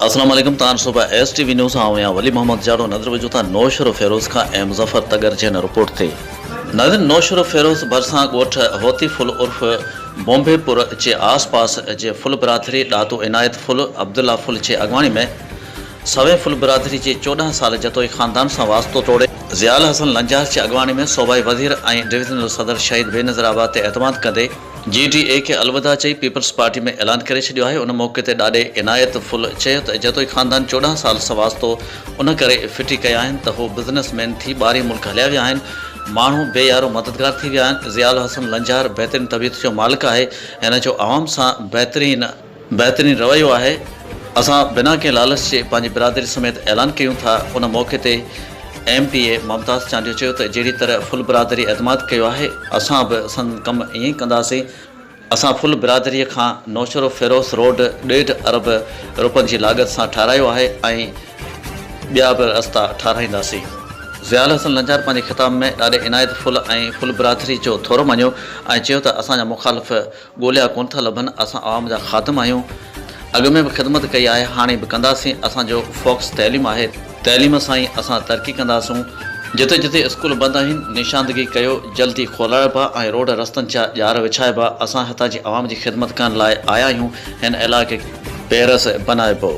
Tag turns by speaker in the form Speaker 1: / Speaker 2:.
Speaker 1: السلام عليڪم تان صبح ايس ٽي وي نيوز آئون آهيان ولي محمد جاڙو نظر وجهون ٿا نوشهروفيروز کان ايم ظفر تڳر جي هن رپورٽ تي. ناظرين نوشهروفيروز ڀرسان ڳوٺ هوتي ڦل عرف بومبي پور جي آس پاس جي ڦل برادري ڏاتو عنايت ڦل عبدالله ڦل جي اڳواڻي ۾ سوين ڦل برادري جي 14 سال جتوئي خاندان سان واسطو ٽوڙي ضياء الحسن لنجار جي اڳواڻي ۾ صوبائي وزير ۽ ڊويزنل صدر شهيد بينظير آباد تي اعتماد ڪندي جي ڊي اي کي الوداع چئي پيپلز پارٽي ۾ اعلان ڪري ڇڏيو آهي، ان موقعي تي ڏاڏي عنايت ڦل چيو ته جتوئي خاندان 14 سال سان واسطو ان ڪري ڦٽي ڪيا آهن ته هو بزنس مين ٿي ٻاهرين ملڪ هليا ويا آهن، ماڻهو بي يارو مددگار ٿي ويا آهن، ضياء الحسن لنجار بهترين طبيعت جو مالڪ آهي، هن جو عوام سان بهترين بهترين رويو آهي، اسان بنا ڪنهن لالچ جي پنهنجي برادري سميت اعلان ڪيون ٿا، ان موقعي تي M P A Mumtaz Chandio چيو ته جهڙي طرح ڦل برادري اعتماد ڪيو آهي اسان به سندن ڪم ائين ئي ڪنداسين، اسان ڦل برادري کان نوشهروفيروز روڊ ڏيڍ ارب روپين جي لاڳت سان ٺاهرايو آهي ۽ ٻيا به رستا ٺاهرائينداسين. ضياء الحسن لنجار پنهنجي خطاب ۾ ڏاڏي عنايت ڦل ۽ ڦل برادري جو ٿورو مڃيو ۽ چيو ته اسان جا مخالف ڳوليا ڪونه ٿا لڀن، اسان عوام جا خادم آهيون، اڳ ۾ به خدمت ڪئي آهي، هاڻي به ڪنداسين، اسان جو فوڪس تعليم آهي، تعليم سان ئي اسان ترقي ڪنداسون، جتي جتي اسڪول بند آهن، نشاندگي ڪيو، جلدي کولائبا ۽ روڊ رستن جا ڄار وڇائبا، اسان هتان جي عوام جي خدمت ڪرڻ لاء آيا آهيون، هن علائقي کي پيرس بنائبو.